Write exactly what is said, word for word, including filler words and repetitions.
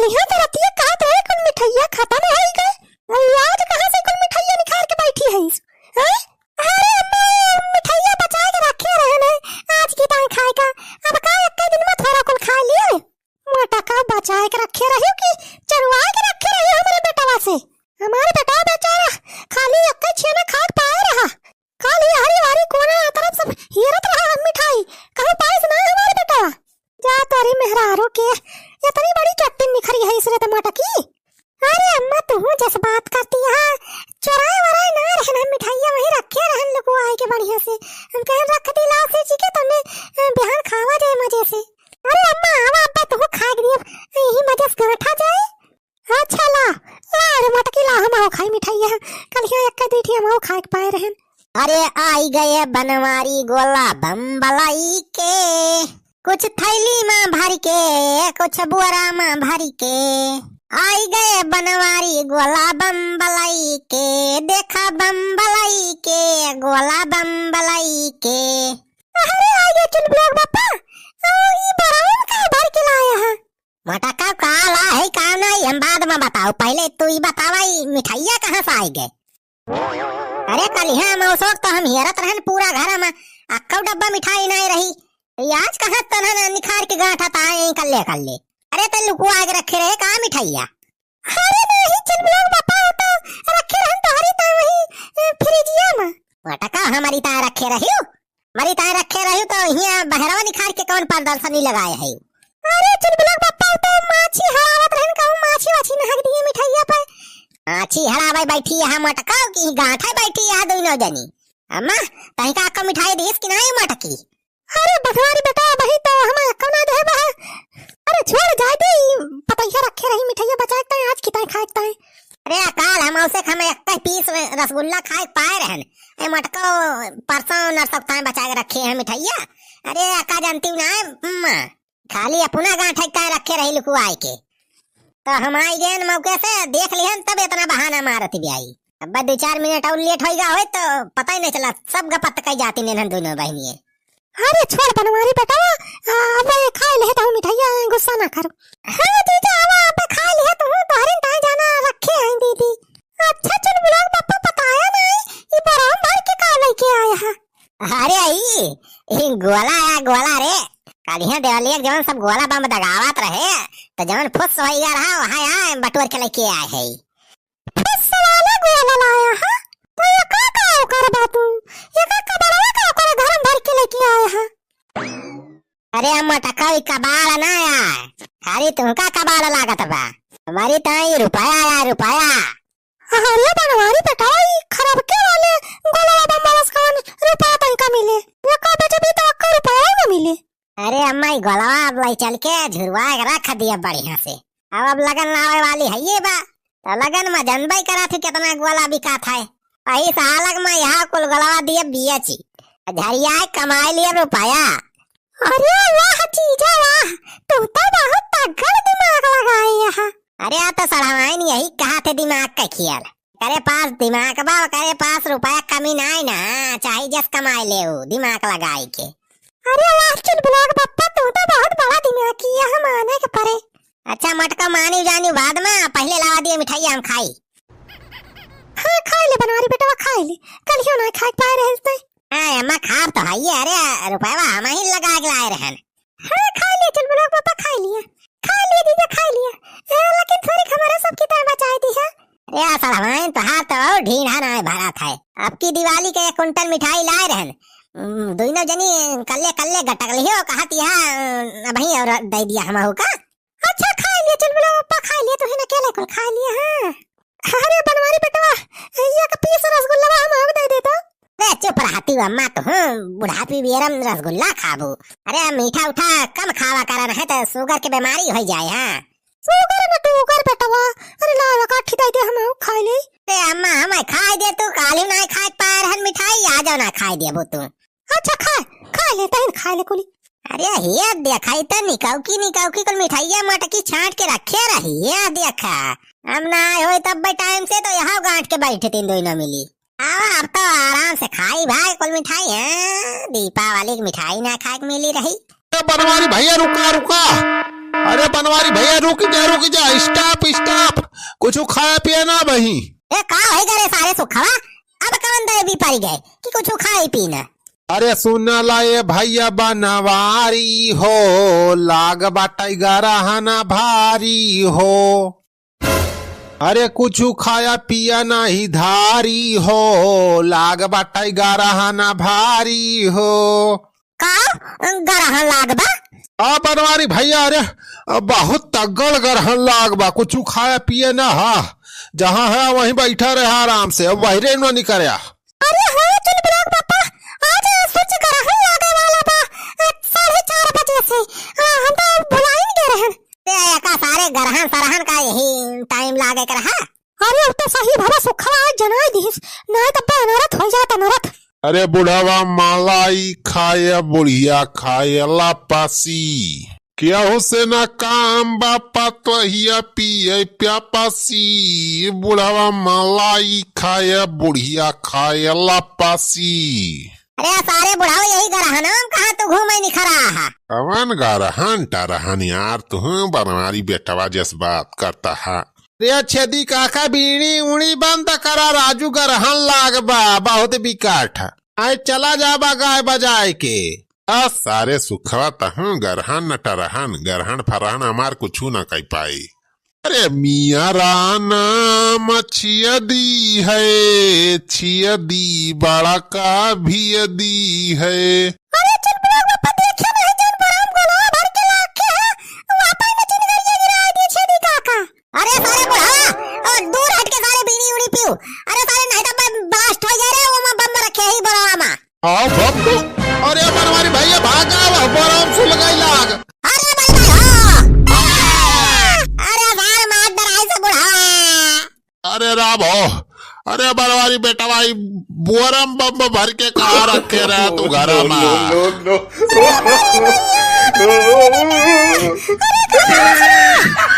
यहाँ तो रतिया कहत रहे कुल मिठाइया खत्म होइ गए, अउर आज कहाँ से कुल मिठाइया निकाल के बैठी है? हैं? अरे अम्मा, मिठाइया बचा के रखे रहे ने, आज की ताई खाए का। अब का एक दिन में थोड़ा कुल खा लिए। मोटका बचा के रखे रही कि चुरवा के रखे रही हमरे बेटवा से? हमारे बेटवा बेचारा खाली एक छेना खा के पाए रहा। खाली हरी हरी कोना तरफ सब हेरत रहा हम मिठाई, कहूँ पाइस ना हमारे बेटवा। जा तोरी मेहरारू के, इतनी बड़ी चट्टी निखरी है इसरे तो मोटकी। अरे अम्मा, तू जस बात करती है, चोराए वोराए ना रहन, हम मिठाइया वहीं रखे रहन लुकुआई के बढ़िया से। हम कहन रख दी लाओ से जी के तने, अ, बिहान खावा जाए मजे से। अरे अम्मा, आवा अब्बा तू खा के दिए, यही मजे से गांठा जाए। अच्छा ला, ला रे मोटकी ला, हम आओ खाई मिठाइया, कल यहाँ एक दुई ठी हम आओ खाए के पाए रहन। अरे आई गए बनवारी गोला बम बलाई के, कुछ थैली मा भरि के, कुछ बोरा मा भरि के। आई गए बनवारी गोला बम बलाई के, देखा बम बलाई के, गोला बम बलाई के। अरे आ गया चुलबुला के बापा, आ, ई बोरा मा का भरि के लाया है? मोटका का ला है, का नहीं, हम बाद मा बताओ, पहिले तू ई बतावा, ई मिठाइया कहाँ से आई गए? अरे कलिहा मौसोक तो हम हेरत रहन पूरा घर मा, अक्कौ डब्बा मिठाई नाई रही। तो ये आज कहाँ तनहन निखार के गांठा ता यहीं कल्ले कल्ले। अरे तो लुकुआ के रखे रहे का मिठाइया? अरे नहीं चुलबुला के बापा, वो तो रखे रहन तोहरी ता वहीं, ए, फ्रिजिया मा। मोटका हमारी ता रखे रही हो? मरी ताई रखे रही तो हियाँ बहरवा निखार के कौन प्रदर्शनी लगाए है? अरे चुलबुला के बापा, उ तो माछी हड़ावत रहन, कहूँ माछी वाछी नहक दिए मिठाइया पे। माछी हड़ावे बैठी है मोटका कि गांठे बैठी है दोनों जनी। अम्मा, तहीं का अक्का मिठाई दीस कि नहीं मोटकी? अरे बघवारी बेटा, वही तो हम अक्का ना दे बा। अरे छोड़ जाए दे, पतैया रखे रही मिठाइया बचाए ताई, आज की ताई खाए ताई। अरे काल हम उसे हम एक पीस रसगुल्ला खाए पाए रहन। ए मोटको, परसों नरसों ताई बचा के रखे हैं मिठाइया। अरे अक्का जानती ना है, अम्मा, खाली अपना गांठे का रखे रही लुकुआई के। तो हम आई गए मौके से, देख लिहन तब इतना बहाना मारत भी आई। अब दो चार मिनट और लेट होइगा होए तो पता ही नहीं चला, सब गपत कई जाती नेनन दोनों बहनिये। अरे छोड़ बनवारी बेटवा, आ, अब ये खाए ले तो मिठाइया, गुस्सा ना करो। हाँ जीजा, अब आप खाए ले तो तोहरे ताई जाना रखे हैं दीदी। अच्छा चुलबुला के पप्पा बताया नहीं, ये बराम भर के का लेके आया है? अरे ई, ई गोला है, गोला रे। कालिहे देवलिया के जवन सब गोला बम दगावत रहे, तो जवन फुस होइगा रहा, वहाँ यहाँ बटोर के लेके आए है। फुस वाला गोला लाया है? तो ये का, का ओकर बा तू? ये का कबाड़वा का ओकर घर में भर के लेके आया है? अरे मोटका, ई कबाड़ ना आए, खाली तुमका कबाड़ लागत बा। हमारी ताई रुपया आया, रुपया। अरे बनवारी बेटा, ई खराब के वाले गोलवा बम वाला से कौन रुपया तनका मिले? ये का बेचबी तो अक्का रुपया ना मिले। अरे अम्मा, ई गोलवा अब लाई चल के झुरवा के रख दिया बढ़िया से। अब, अब लगन लावे वाली है ये बा, तो लगन में जनबई करा थी कितना गोला बिकात है। वही सालक में यहाँ कुल गोलवा दिए बियची, झरिया कमाई लिए रुपया। अरे वाह जीजा वाह, तू तो बहुत तगड़ दिमाग लगाए है। अरे आ तो सड़वाइन यही कहा थे दिमाग का खेल। करे पास दिमाग बा, करे पास रुपया कमी नाई ना, चाहे जस कमाई ले उ, दिमाग लगाई के। अरे वाह चुलबुला के पप्पा, तू तो बहुत बड़ा दिमाग किया है, माने के परे। अच्छा मोटका, मानी जानी बाद में, पहले लावा दिए मिठाई हम खाई। हाँ खाई ले बनवारी बेटवा, खाई ले, कल क्यों ना खाए पाए रहे थे। हाँ अम्मा, खाब तो है ये, अरे रुपया हम ही लगा के लाए रहन। हाँ, खा लिया चुलबुला के पापा, खा लिया। खा लिया जीजा, खा लिया। ए, लेकिन थोड़ी हमारा सब की तरह बचाए दी है। अरे आ सड़वाइन, तोहार तो और ढीढ़ा ना भरा था। अब की दिवाली के एक कुंटल मिठाई लाए रहन। उम, दोनों जनी कल्ले कल्ले गटक लियो, कहत यह, अम, अबही और दे दिया हमहू का। अच्छा, खा लिया चुलबुला के पापा, खा लिया, तुहे न अकेले कुल खा लिया, हाँ। अरे बनवारी बेटवा, ये का पीस रसगुल्ला हम, हम दे देता। अरे चुप रहती हो अम्मा, तो हूँ बुढ़ापी बेरम रसगुल्ला खाबू। अरे मीठा उठा कम खावा करा, नहीं तो शुगर के बीमारी हो जाए। हाँ, शुगर न टूगर बेटवा। अरे लावा काठी दे दे, हम खाए ले। अरे अम्मा, हम खाए दे, तू काली ना खाए पाए रहन मिठाई, आ जाओ ना खाए देबू तू। अच्छा खाए, खाए ले, तहिन खाए ले कुली। अरे ये देखा, ई तो निकौकी निकौकी कुल मिठाइया मटकी छांट के रखे रही। ये देखा, हम ना आए होई तब बे टाइम से तो यहाँ गांठ के बैठे तीन दोनों मिली। अब, अब तो आराम से खाई भाई कुल मिठाई। हाँ, दीपावली की मिठाई ना खाए के मिली रही। ए बनवारी भैया, रुका, रुका। अरे बनवारी भैया, रुक जा, रुक जा, stop, stop। कुछ खाया पिया ना बही। ए, का होइ गए रे सारे सुखवा? अब कवन देवी परि गए कि कुछ खाई पी ना? अरे सुन ला ए भैया बनवारी हो, लाग बाटै गरहन भारी हो। अरे कुछ खाया पिया नाही धारी हो, लाग बाटै गरहन भारी हो। का गरहन लाग बा? आ बनवारी भैया, अरे बहुत तगड़ गरहन लाग बा, कुछ खाया पिया ना हा, जहाँ है वहीं बैठा रहा आराम से, अब बहरे न निकर्या। अरे हाँ चुलबुलाक बापा, आज सूरज गरहन लागे वाला बा, आ, साढ़े चार बजे से, आ, हम तो भुलाइन गए रहन। ए, एका सारे गरहन सरहन का यही time लागे के रहा। अरे अब तो सही भवा सुखवा आज जनाई दिहिस, नाहीं तब अनरथ होइ जात अनरथ। अरे बुढ़वा मलाई खाए, बुढ़िया खाए लपसी। केहू से ना काम बा, पतोहिया पिए प्यापसी। बुढ़वा मलाई खाए, बुढ़िया खाए लपसी। अरे सारे बुढ़ाओ, यही गरहनवा में कहाँ तू घूमे निखरा है? कवन गरहन टरहन यार, तू बनवारी बेटवा जस बात करता है। रे छेदी काका, बीड़ी उड़ी बंद करा, राजू गरहन लाग बा, बहुत बिकाठ। आए चला जाबा गाय बजाए के। आ सारे सुखवा तहूँ गरहन न टरहन, गरहन फरहन हमार कुछु न कह पाई। अरे मियाँ राना मछिया दी है, छिया दी बड़ा का भिया दी है। अरे चुलबुलाक बापा, देखे नहीं जौन बराम गोलवा भर के लाग के है, वापस में चिनगरिया गिरा दी छेदी काका। अरे सारे बुढ़ावा, ओ, दूर हट के सारे बीड़ी उड़ी पियो। अरे सारे नहीं तो बम blast होइ जाए रे, वो में बम रखे ही बड़वा में। आओ भक्तू, अरे बनवारी भैया भागा, वो बराम सुलगाई लाग। अरे भाई भाई हो। अरे सारे मार डराई से बुढ़ावा। अरे राम हो, अरे बनवारी बेटा भाई, बोरम बम भर के कहाँ रखे रहा तू घरा में? No, no, no, no।